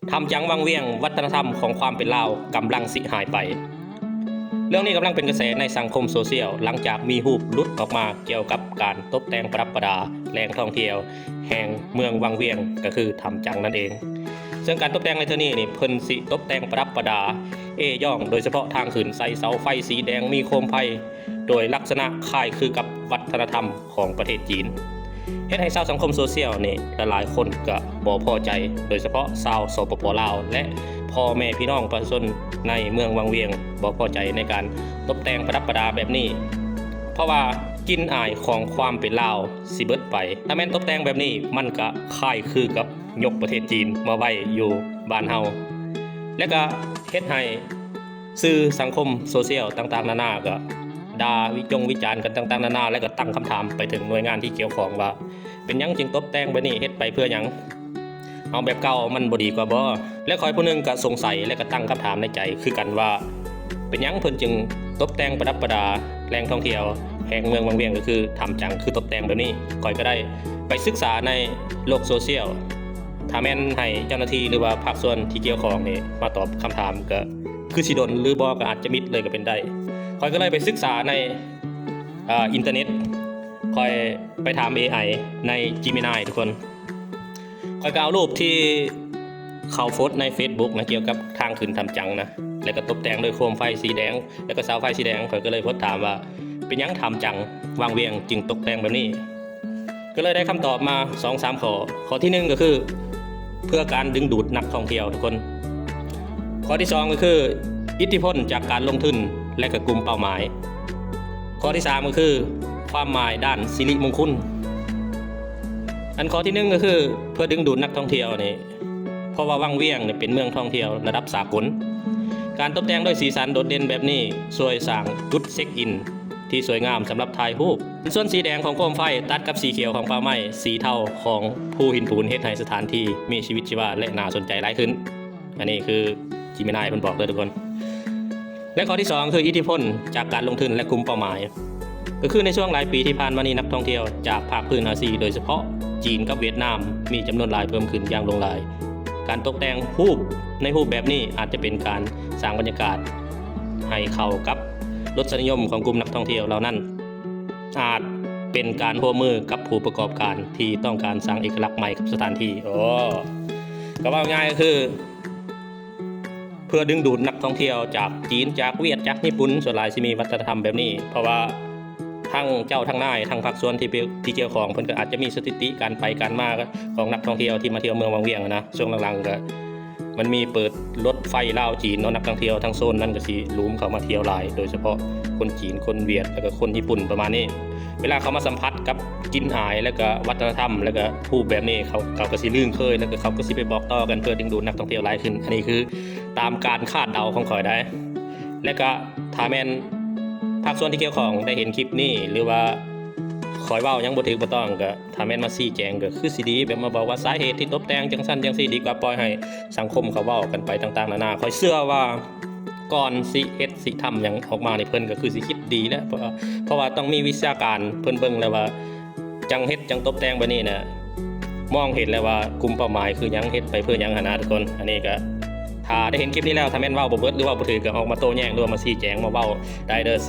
ຖ້ຳຈັງວັງວຽງ ວັດທະນະທຳຂອງຄວາມເປັນລາວກຳລັງຊິຫາຍໄປ. ເລື່ອງນີ້ກຳລັງເປັນກະແສໃນສັງຄົມໂຊຊຽວ ຫຼັງຈາກມີຮູບຫຼຸດອອກມາກ່ຽວກັບການຕົບແຕ່ງປະດັບປະດາແຫຼ່ງທ່ອງທ່ຽວແຫ່ງເມືອງວັງວຽງ ກໍຄືຖ້ຳຈັງນັ້ນເອງ. ເຊິ່ງການຕົບແຕ່ງໃນເທື່ອນີ້ນີ້ ເພິ່ນຊິຕົບແຕ່ງປະດັບປະດາເອ້ຢອງ ໂດຍສະເພາະທາງຂຶ້ນ ໃສ່ເສົາໄຟສີແດງ ມີໂຄມໄຟ ໂດຍລັກສະນະຄ້າຍຄືກັບວັດທະນະທຳຂອງປະເທດຈີນ ເຮັດໃຫ້ຊາວສັງຄົມໂຊຊຽວນີ້ຫຼາຍໆຄົນກໍບໍ່ພໍໃຈ ໂດຍສະເພາະຊາວ ສປປ ລາວ ແລະ ພໍ່ແມ່ພີ່ນ້ອງປະຊາຊົນໃນເມືອງວັງວຽງບໍ່ພໍໃຈໃນການຕົບແຕ່ງປະດັບປະດາແບບນີ້ ເພາະວ່າກິ່ນອາຍຂອງຄວາມເປັນລາວຊິເບິດໄປ. ຖ້າແມ່ນຕົບແຕ່ງແບບນີ້ ມັນກະຄ້າຍຄືກັບຍົກປະເທດຈີນມາໄວ້ຢູ່ບ້ານເຮົາ ແລະ ກະເຮັດໃຫ້ ສື່ສັງຄົມໂຊຊຽວຕ່າງໆນານາກໍດ່າວິຈົງວິຈານກັນຕ່າງໆນານາ ແລະ ກໍຕັ້ງຄຳຖາມໄປເຖິງໜ່ວຍງານທີ່ກ່ຽວຂ້ອງວ່າ ເປັນຫຍັງຈຶ່ງຕົບແຕ່ງແບບນີ້ ເຮັດໄປເພື່ອຫຍັງ? ເອົາແບບເກົ່າມັນບໍ່ດີກວ່າບໍ່? ແລະ ຂ້ອຍຜູ້ໜຶ່ງກໍສົງໄສ ແລະ ກໍຕັ້ງຄຳຖາມໃນໃຈຄືກັນວ່າ ເປັນຫຍັງເພິ່ນຈຶ່ງຕົບແຕ່ງປະດັບປະດາແຫຼ່ງທ່ອງທ່ຽວແຫ່ງເມືອງວັງວຽງ ກໍຄືຖ້ຳຈັງ ຄືຕົບແຕ່ງແບບນີ້? ຂ້ອຍກໍໄດ້ໄປສຶກສາໃນໂລກໂຊຊຽວ ຖ້າແມ່ນໃຫ້ເຈົ້າໜ້າທີ່ ຫຼືວ່າພາກສ່ວນທີ່ກ່ຽວຂ້ອງນີ້ມາຕອບຄຳຖາມ ກໍຄືຊິດົນ ຫຼືບໍ່ກໍອາດຈະມິດເລີຍກໍເປັນໄດ້. ຂ້ອຍກໍເລີຍໄປສຶກສາໃນ ເອີ ອິນເຕີເນັດ ຂ້ອຍໄປຖາມເອໄອໃນ Gemini ທຸກຄົນ. ຂ້ອຍກໍເອົາຮູບທີ່ເຂົາໂພສໃນ Facebook ນະ ກ່ຽວກັບທາງຂຶ້ນຖ້ຳຈັງນະ ແລ້ວກໍຕົບແຕ່ງດ້ວຍໂຄມໄຟສີແດງ ແລ້ວກໍເສົາໄຟສີແດງ. ຂ້ອຍກໍເລີຍໂພສຖາມວ່າ ເປັນຫຍັງຖ້ຳຈັງວັງວຽງຈຶ່ງຕົກແຕ່ງແບບນີ້? ກໍເລີຍໄດ້ຄຳຕອບມາສອງສາມຂໍ້. ຂໍ້ທີໜຶ່ງກໍຄື ເພື່ອການດຶງດູດນັກທ່ອງທ່ຽວທຸກຄົນ. ຂໍ້ທີສອງກໍຄື ອິດທິພົນຈາກການລົງທຶນ ແລະ ກໍກຸ່ມເປົ້າໝາຍ. ຂໍ້ທີສາມກໍຄື ຄວາມໝາຍດ້ານສິລິມົງຄຸນ. ອັນຂໍ້ທີໜຶ່ງກໍຄື ເພື່ອດຶງດູດນັກທ່ອງທ່ຽວນີ້ ເພາະວ່າວັງວຽງນີ້ເປັນເມືອງທ່ອງທ່ຽວລະດັບສາກົນ. ການຕົບແຕ່ງດ້ວຍສີສັນໂດດເດັ່ນແບບນີ້ ຊ່ວຍສ້າງຈຸດເຊັກອິນ ທີ່ສວຍງາມສຳລັບຖ່າຍຮູບ. ສ່ວນສີແດງຂອງໂຄມໄຟຕັດກັບສີຂຽວຂອງປ່າໄມ້, ສີເທົາຂອງພູຫີນປູນ ເຮັດໃຫ້ສະຖານທີ່ມີຊີວິດຊີວາ ແລະ ໜ້າສົນໃຈຫຼາຍຂຶ້ນ. ອັນນີ້ຄື Gemini ເພິ່ນບອກເດີທຸກຄົນ. ແລະ ຂໍ້ທີສອງຄື ອິດທິພົນຈາກການລົງທຶນ ແລະ ກຸ່ມເປົ້າໝາຍ. ກໍຄືໃນຊ່ວງຫຼາຍປີທີ່ຜ່ານມານີ້ ນັກທ່ອງທ່ຽວຈາກພາກພື້ນອາຊີ ໂດຍສະເພາະຈີນກັບຫວຽດນາມ ມີຈຳນວນຫຼາຍເພີ່ມຂຶ້ນຢ່າງຫຼວງຫຼາຍ. ການຕົກແຕ່ງຮູບໃນຮູບແບບນີ້ ອາດຈະເປັນການສ້າງບັນຍາກາດໃຫ້ເຂົ້າກັບລົດສະນິຍົມຂອງກຸ່ມນັກທ່ອງທ່ຽວເຫຼົ່ານັ້ນ, ອາດເປັນການຮ່ວມມືກັບຜູ້ປະກອບການທີ່ຕ້ອງການສ້າງເອກະລັກໃໝ່ກັບສະຖານທີ່. ໂອ້ ກໍເວົ້າງ່າຍກໍຄື ເພື່ອດຶງດູດນັກທ່ອງທ່ຽວຈາກຈີນ, ຈາກຫວຽດ, ຈາກຍີ່ປຸ່ນ, ສ່ວນຫຼາຍຊິມີວັດທະນະທຳແບບນີ້ ເພາະວ່າທັງເຈົ້າທັງນາຍ ທັງພາກສ່ວນທີ່ ທີ່ກ່ຽວຂ້ອງ ເພິ່ນກໍອາດຈະມີສະຖິຕິການໄປການມາຂອງນັກທ່ອງທ່ຽວທີ່ມາທ່ຽວເມືອງວັງວຽງນະ. ຊ່ວງຫຼັງໆກໍມັນມີເປີດລົດໄຟລາວຈີນເນາະ, ນັກທ່ອງທ່ຽວທາງໂຊນນັ້ນກໍຊິຫຼູມເຂົ້າມາທ່ຽວຫຼາຍ ໂດຍສະເພາະຄົນຈີນ, ຄົນຫວຽດ ແລ້ວກໍຄົນຍີ່ປຸ່ນປະມານນີ້. ເວລາເຂົາມາສຳຜັດກັບກິ່ນອາຍ ແລ້ວກໍວັດທະນະທຳ ແລ້ວກໍຮູບແບບນີ້ ເຂົາ ເຂົາກໍຊິລຶ້ງເຄີຍ ແລ້ວກໍເຂົາກໍຊິໄປບອກຕໍ່ກັນ ເພື່ອດຶງດູດນັກທ່ອງທ່ຽວຫຼາຍຂຶ້ນ. ອັນນີ້ຄືຕາມການຄາດເດົາຂອງຂ້ອຍໄດ໋. ແລ້ວກໍຖ້າແມ່ນພາກສ່ວນທີ່ກ່ຽວຂ້ອງໄດ້ເຫັນຄລິບນີ້ ຫຼືວ່າຂ້ອຍເວົ້າຫຍັງບໍ່ຖືກບໍ່ຕ້ອງ ກໍຖ້າແມ່ນມາຊີ້ແຈງກໍຄືຊິດີ, ແບບມາບອກວ່າສາເຫດທີ່ຕົບແຕ່ງຈັ່ງຊັ້ນຈັ່ງຊີ້ ດີກວ່າປ່ອຍໃຫ້ສັງຄົມເຂົາເວົ້າກັນໄປຕ່າງໆນານາ. ຂ້ອຍເຊື່ອວ່າ ກ່ອນຊິເຮັດຊິທຳຫຍັງອອກມານີ້ ເພິ່ນກໍຄືຊິຄິດດີແລ້ວ ເພາະວ່າ ເພາະວ່າຕ້ອງມີວິຊາການ ເພິ່ນເບິ່ງແລ້ວວ່າ ຈັ່ງເຮັດຈັ່ງຕົບແຕ່ງແບບນີ້ນະ ມອງເຫັນແລ້ວວ່າກຸ່ມເປົ້າໝາຍຄືຫຍັງ ເຮັດໄປເພື່ອຫຍັງຫັ້ນນະທຸກຄົນ. ອັນນີ້ກໍຖ້າໄດ້ເຫັນຄລິບນີ້ແລ້ວ ຖ້າແມ່ນເວົ້າບໍ່ເບິດ ຫຼືເວົ້າບໍ່ຖືກ ກໍອອກມາໂຕ້ແຍ້ງ ຫຼືວ່າມາຊີ້ແຈງ ມາເວົ້າໄດ້ເດີ. ສ